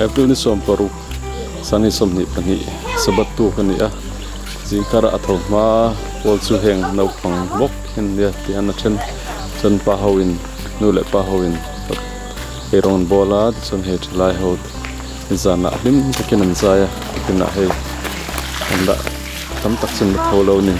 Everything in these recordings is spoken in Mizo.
April ni 16 Sangni 22 Sabbath tuk a ni a zingkar ah a tho hma pawl chu heng naupang bawk hi an nia tihian a then chuan pa ho in nu leh pa ho in eirawng an bawl a tichuan hei thalai ho nizan ah hlim takin an zai a tinah hei an la tam tak chu an la tho lo a ni.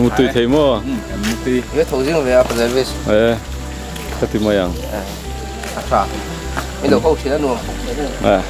Mutui thei maw? Mutui. Nge tho zing ve a pa Elvis. Eh, ka ti mai ang. A tha. I lo ho thin a nuam. Eh.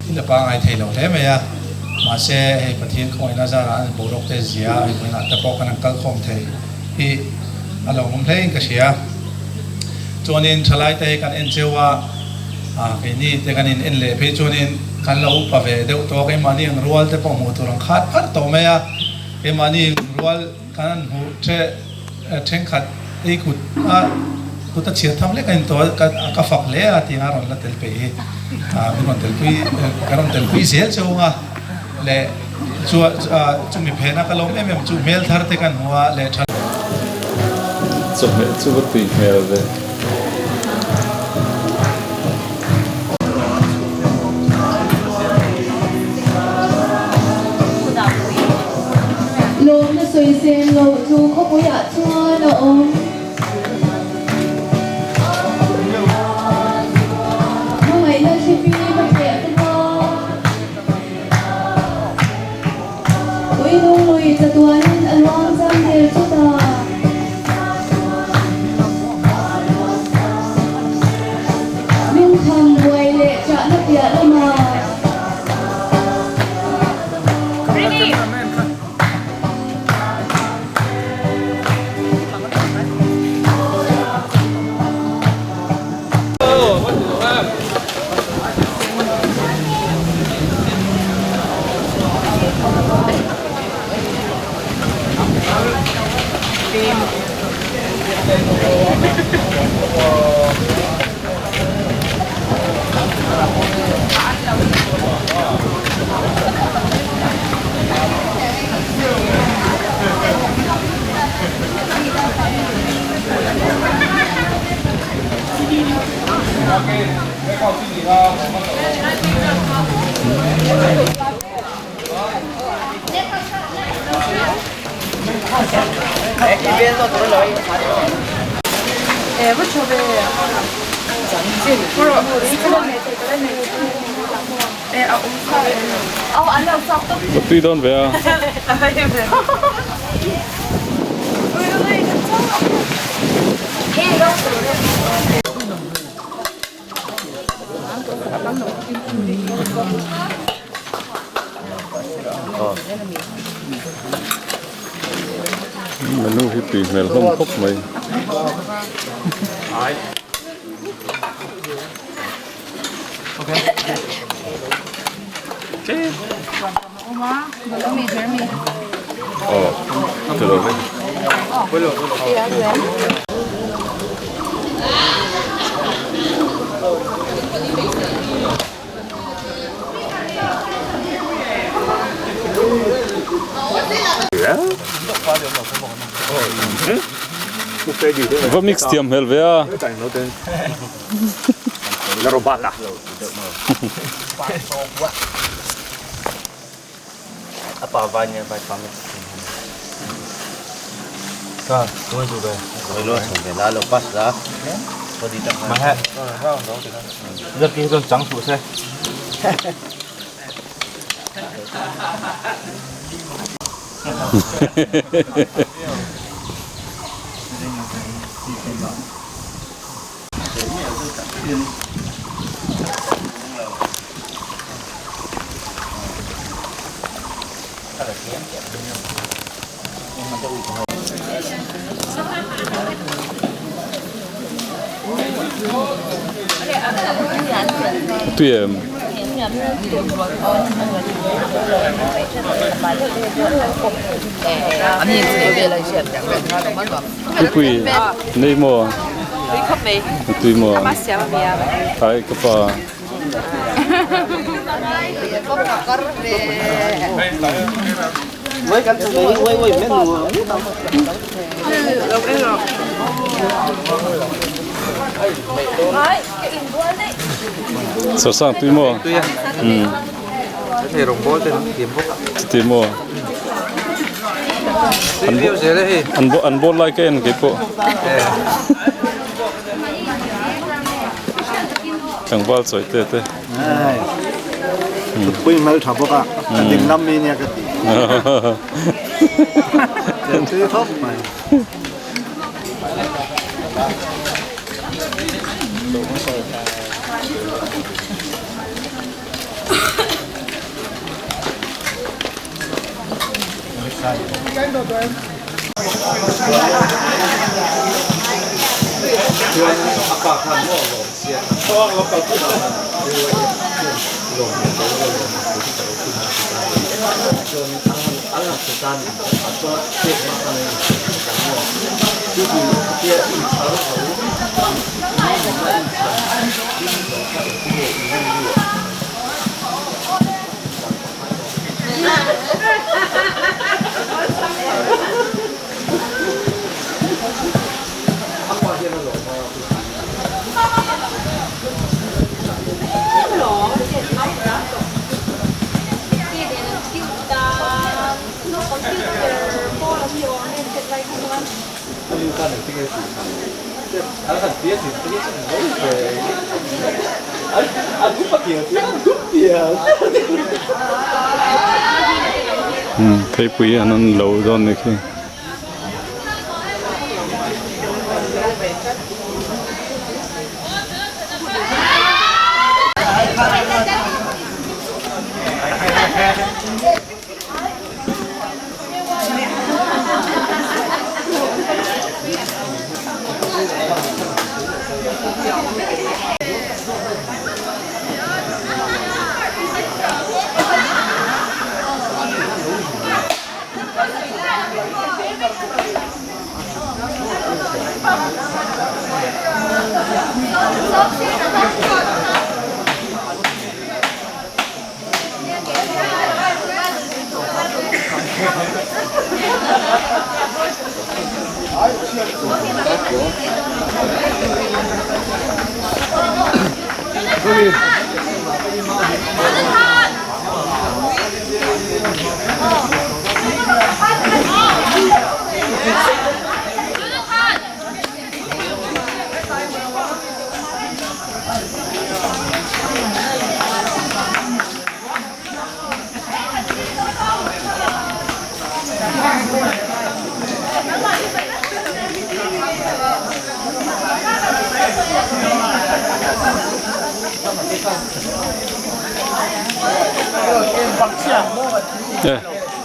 Thil a pangai thei lo hle mai a, mahse hei Pathian khawngaihna zarah an boruak te zia a hmuinah te pawh kan han kal khawm thei hi a lo awm hlein ka hria. Chuanin thalai te hi kan en cheu a, keini te kan in en leh phei chuanin kan lo upa ve deuh tawh a, keimahni ang rual te pawh hmuh tur ang khat pharh tawh mai a, keimahni rual kan han hmuh thenkhat te. Hei kut a kut a chhiar tham lek a in tawh a ka ka fak hle a tih a rawn la tel peih hi min rawn telpui ka rawn telpui zel che ung a leh chu chumi phena ka lawm em em chu hmel thar te kan hmu a leh tha Chawhmeh chu va tui hmel ve. Lawmna sawisem loh chu khawpuiah chuan a awm. Hmangaihna thlifim a tleh tum a. Tui nung lui chatuanin a luang chang der chutah. Lungkham buai leh chahna piah lamah. Ka tui dawn ve a. Menu hi tui hmel hlawm khawp mai. Va mix thiam hmel ve a. Tui em? Tupui nei maw? Tui maw? Ai ka pa. Sasang tui maw? Chuti maw? An ball lai ka en kei pawh. Tlangval chawi te te. Thutpui hmel tha bawk a, a ding lam mi nia ka ti. Tui khawp mai. Theipui an an lo dawn ni khi.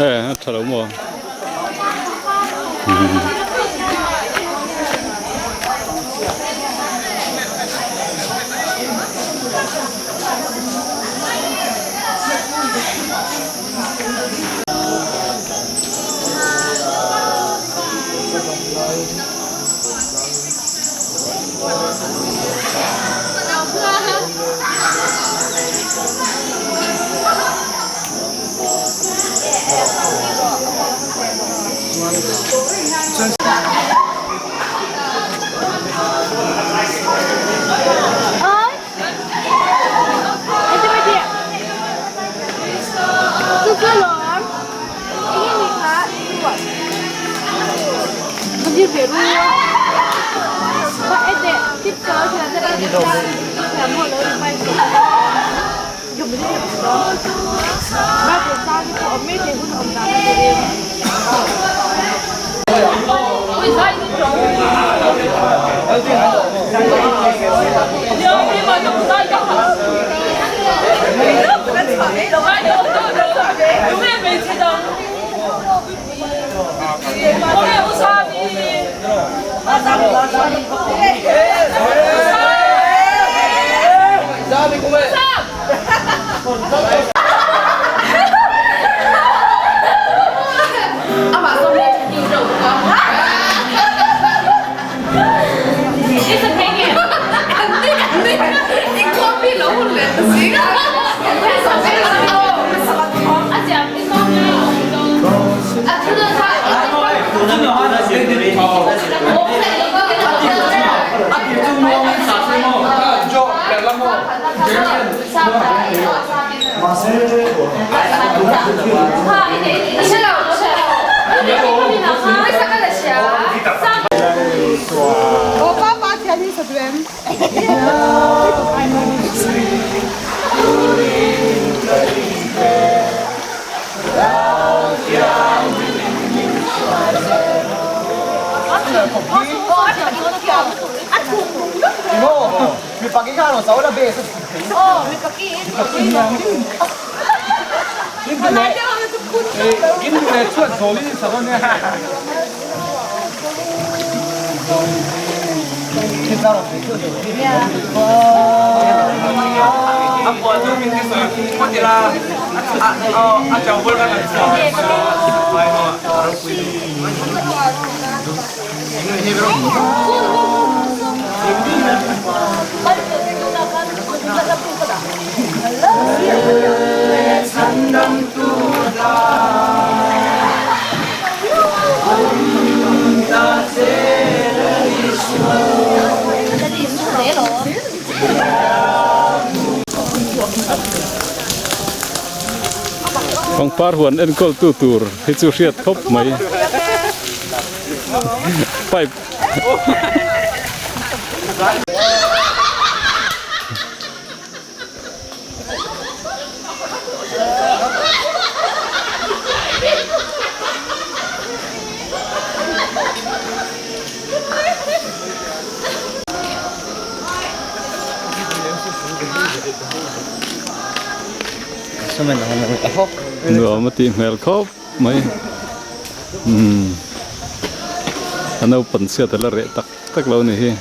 E a tha lo maw. Pangpar huan enkawl tu tur hi chu hriat khawp mai pipe Nuam a tih hmel khawp mai umm a naupang chhiat a la reh tak tak lo a ni hi.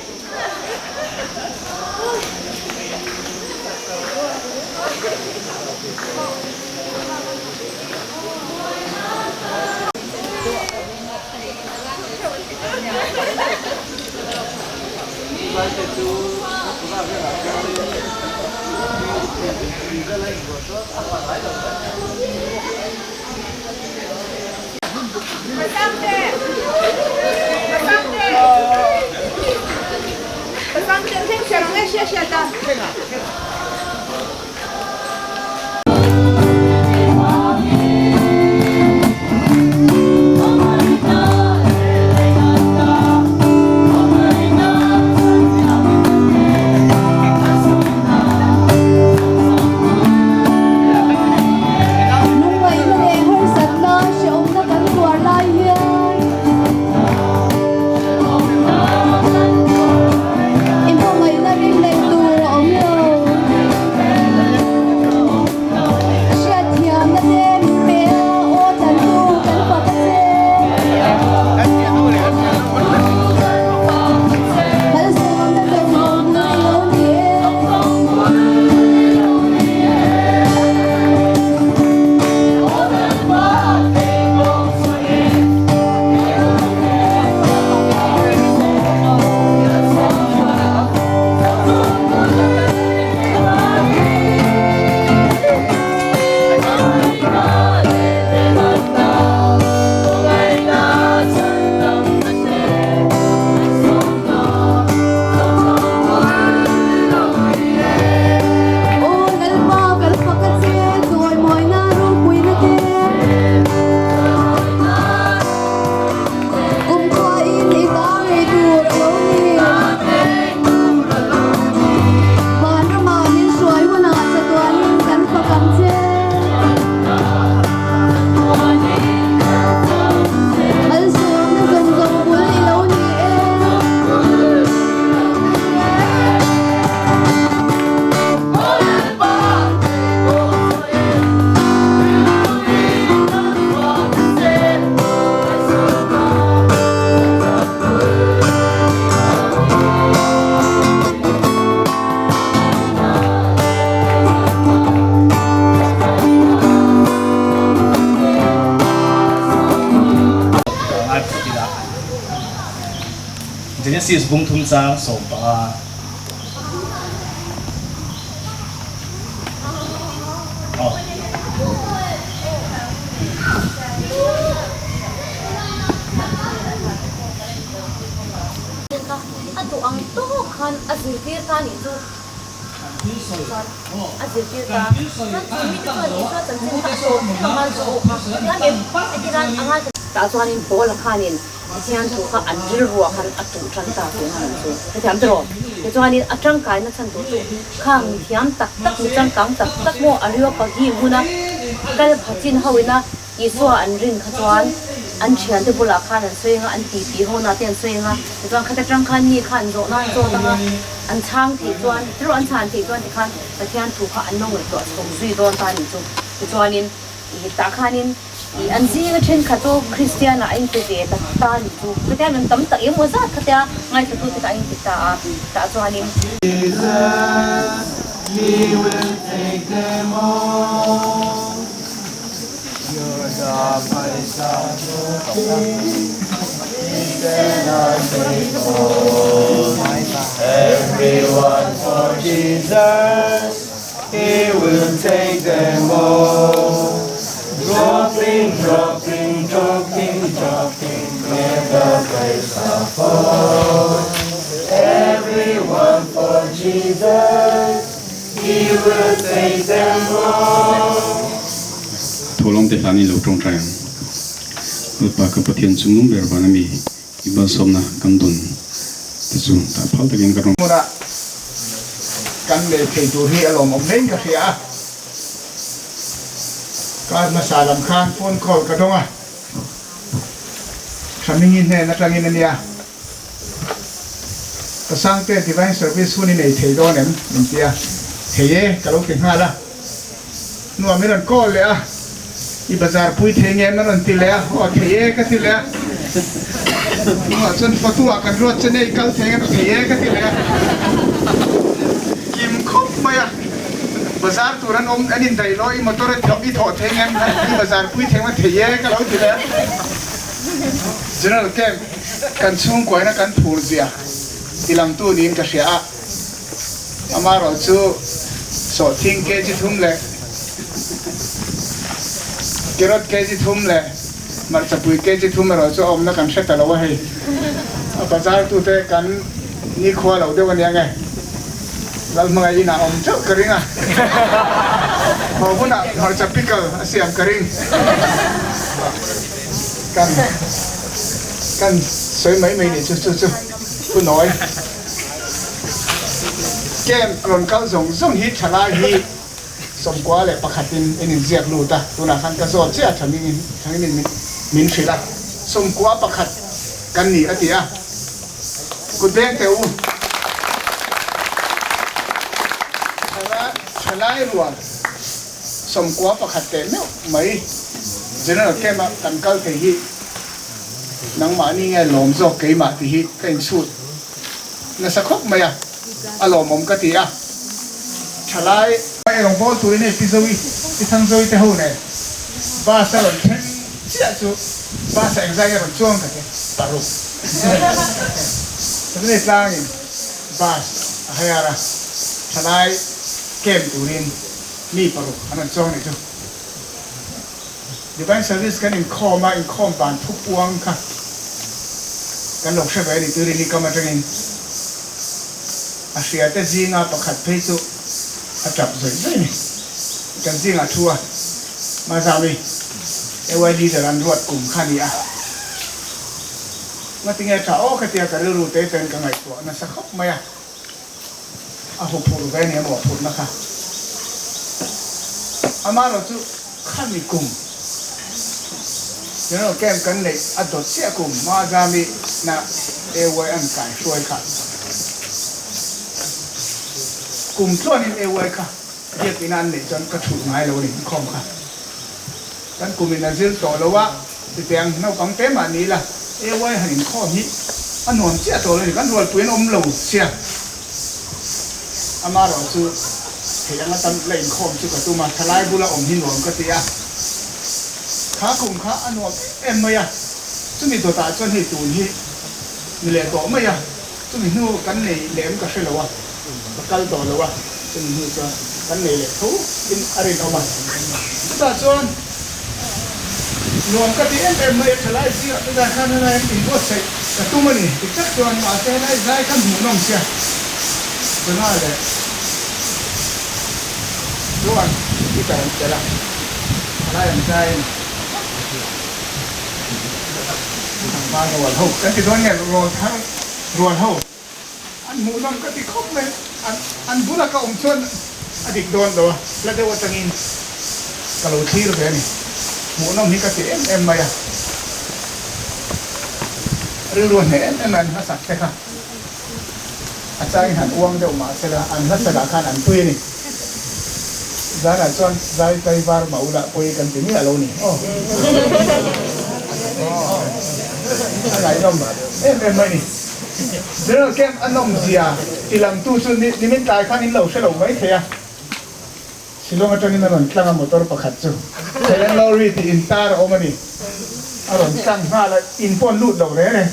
Lungngaihna leh harsatna hrehawmna kan tuar lai hian i hmangaihna rinhlelh tur a awm lo. Hriatthiamna te min pe a, aw tlantu kan fak a che. Malsawmna zawng zawng bul i lo ni e. Aw Lalpa kan fak a che, chawimawina ropuina te. Kumkhuain i ta ngei tur a lo ni. Vanramah min hruai hunah chatuanin kan fak ang che. Malsawmna zawng zawng bul i lo ni e. Genesis bung thum chang 15. Aw. A duh ang tawk khan a zirtir ta nih chu chuan a zirtir ta chuan chu mite chuan Isua chanchin kha a tawp thleng a ngai zawh kha hetiang em hetiang a ngai tah chuanin Paula khanin Pathian thu kha an rilruah khan a tuh tan ta tih ang chu hetiang tiraw tichuanin a tangkaina chhan tur chu khang mithiam tak tak mi changkang tak tak maw Areopagi hmuna kal pha chin ho ina Isua an rin kha chuan an thiante bulah khan an sawi anga, an titi ho na te an sawi anga, tichuan khata tang khan mi kha an zawhna an zawt anga, an chhang theih chuan, tiraw an chhan theih chuan tikhan Pathian thu kha an lo ngaihtuah chho zui dawn ta a nih chu. Tichuanin ih tah khanin ih an zinga thenkhat chu Kristian ah a inpe ve ta ta a nih chu. Khatiang an tam tak emaw zat khatia ngaithla tu te kha a inpe ta a, tah chuanin. Jesus, he will take them all. Everyone for Jesus, He will take them all. Dropping, dropping, dropping, dropping, let the grace fall. Everyone for Jesus, He will take them all. Thawhlawm te hlanin lo tawngtai ang. Lalpa ka Pathian chungnung ber vana mi i malsawmna kan dawn te chu tah phal takin ka rawn. Hmunah kan lei thei tur hi a lawmawm hlein ka hria a. Kar hmasa lam khan phone call ka dawng a, Thamingi hnen atangin a nia. Ka Sangte Divine Service hun i nei thei dawn em? min ti a, Thei e, ka lo ti nghal a. Nuam i rawn call leh a, I bazar pui thei nge em? a rawn ti leh a, Aw thei e ka ti leh a. Nuah chuan photo ah kan ruat che nei kal thei nge? Thei e ka ti leh a. Kim khawp mai a, bazar tur an awm an indaih lo, i motor a i thawh thei nge em? I bazar pui thei nge? Thei e ka lo ti leh a. General Camp kan chhungkuaina kan phur zia ti langtu niin ka hria a, amaherawh chu sawhthing kg thum leh carrot kg thum leh hmarchapui kg thum erawh chu a awmna kan hre ta lo a hei, a bazar tute kan nikhua lo deuh ania nge Lalhmangaih inah awm teuh ka ring a, haw hunah hmarcha pickle a siam ka ring. Kan kan sawi mai mai nih chu chu chu Pu Nawi. Camp rawn kal zawng zawng hi thalai hi 91 in in inziak lut a, tunah khan ka zawt chiah a Thangin Thangin min min hrilh a, 91 kan ni a ti a, kut beng teh u. Thalai rual 91 teh meuh mai General Camp a kan kal thei hi nangmahni nge lawm zawk keimah tih hi ka inchhut nasa khawp mai a, a lawmawm ka ti a, thalai. Erawng bawl turin hei Pi Zoe, Pi Thang Zoe te ho nen bus a rawn thleng chiah chu bus ah engzai nge rawn chuang ta che paruk Saturday tlangin bus a hire a, thalai camp turin mi paruk an rawn chuang nih chu. Divine Service kan inkhawm a, inkhawm ban thu puang kha kan lo hre ve a ni tui rini kam atangin a hria te zinga pakhat phei chu a tap zawih zawih a ni. Kan zingah thu a, Mazami, AY leader an ruat kum kha a ni a. Ngatinge tha aw khatia ka rilru te ten ka ngaihtuah nasa khawp mai a. A hu phur ve nia maw phurna kha. Amaherawh chu khami kum General Camp kan neih a dawt chiah kum Mazami na AY an kai hruai kha kum tluanin AY kha biakina an neih chuan ka thulh ngai lo a ni inkhawm kha. Kan kumin a zir tawh lo a, chutiang naupang te mah ni ila AY han inkhawm hi a nuam chiah tawh lo a ni, kan rualpui an awm lo sia. Amaherawh chu theih anga tam la inkhawm chu ka tum a, thalai bula awm hi nuam ka ti a, kha kum kha a nuam em em mai a, chumi dawtah chuan hei tun hi ni leh tawh mai a, chumi hnu kan nei lem ka hre lo a. Ka kal tawh lo a, chumi hnu chuan kan nei leh tho in a rinawm a. Chutah chuan nuam ka ti em em mai a, thalai zingah te zai khan helai an inbuatsaih ka tum a ni. Dik tak chuan mahse helai zai khan hmuhnawm sia Jonah leh Joan Peter an tel a, thalai an zai a ni. Tlangval rual ho kan ti dawn nge rawl thar rual ho. An hmuhnawm ka ti khawp mai, an bula ka awm chuan a dik dawn lo a, hla deuh atangin ka lo thlir ve a ni. Hmuhnawm hi ka ti em em mai a, rilru a hneh em em a, an hlasak te kha a changin han uang deuh mah se la, an hlasak ah khan an tui a ni. Zanah chuan zai tlai var mah ula pawi kan ti miah lo ni aw. A ngaihnawm em em mai ni. General Camp a nawmzia ti langtu chu nimin tlai khan in lo hre lo mai thei a. Shillong atangin a rawn tlang a motor pakhat chu Thailand Lorry tih in tar a awm a ni. A rawn tlang nghal a, in pawh an lut lo reng e.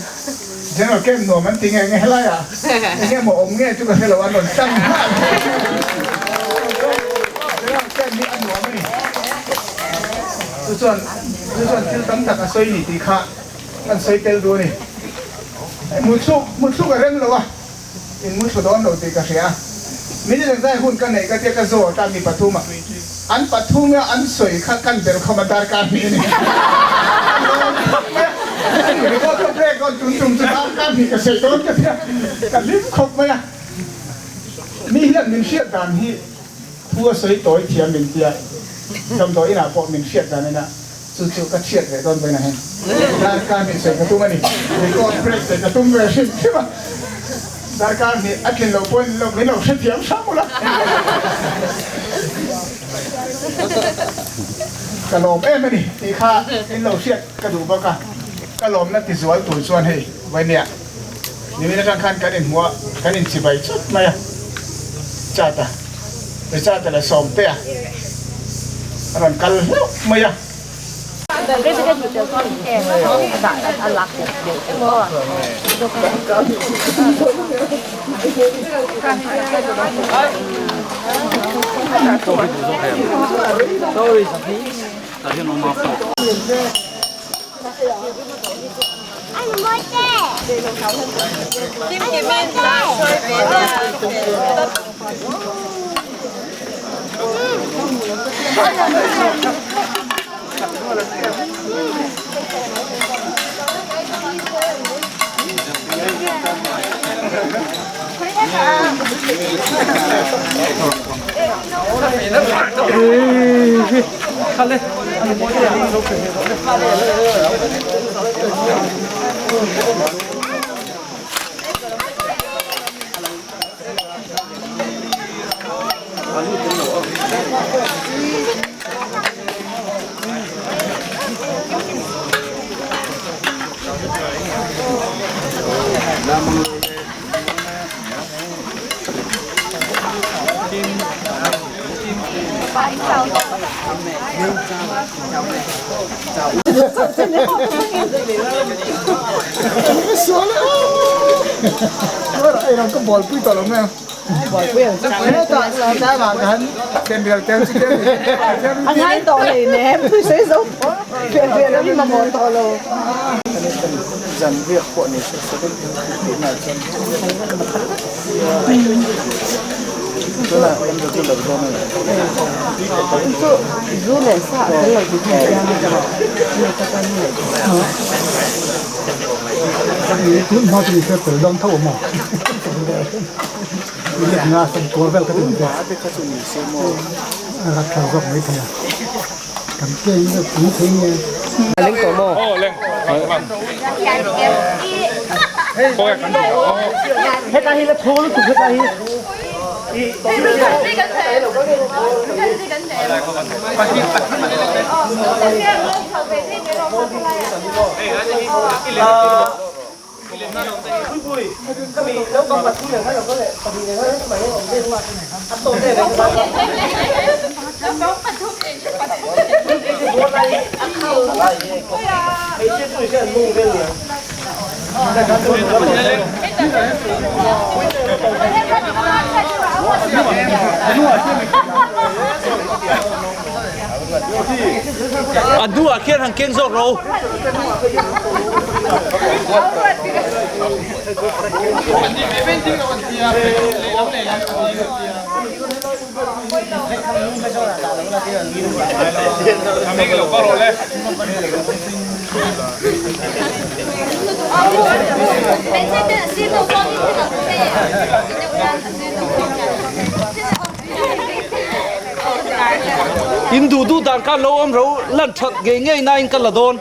General Camp nuam an ti nge nge helai ah enge maw awm nge chu ka hre lo an rawn tlang nghal. General Camp hi a nuam a ni. Chu chuan chu chuan thil tam tak a sawi ni tih kha kan sawi tel duh a ni. Muthluk muthluk a rem lo a. In mu thlu dawn lo tih ka hria. Min inzai hun ka neih ka tia ka zawt a mi pathum a. An pathum a an sawi kha kan bel khawm a darkar hnih a ni. An rawn khawp mai a. Record ka break dawn tun tum chu darkar hnih ka sawi dawn ka tia ka hlim khawp mai a. Mi hian min hriat dan hi thu a sawi tawi thiam min tia damdawi inah pawh min hriat dan ina chu chu ka hriat ve dawn vawiin ah hian darkar hnih sawi ka tum a ni. Record break sawi ka tum ve hrim hrim a, darkar hnih a tlin loh pawhin lo min lo hrethiam hram ula. Ka lawm em a ni tih kha in lo hriat ka duh bawk a, ka lawmna tizual tur chuan hei vawinia nimin atang khan kan inhmuh a, kan inchibai chawt mai a, Chata, Richard-a leh Sawmtea a rawn kal hlauh mai a. A hnuah khian han keng zawk ro. In duh duh dan khan lo awm ro lan that ngei ngei nain ka la dawn.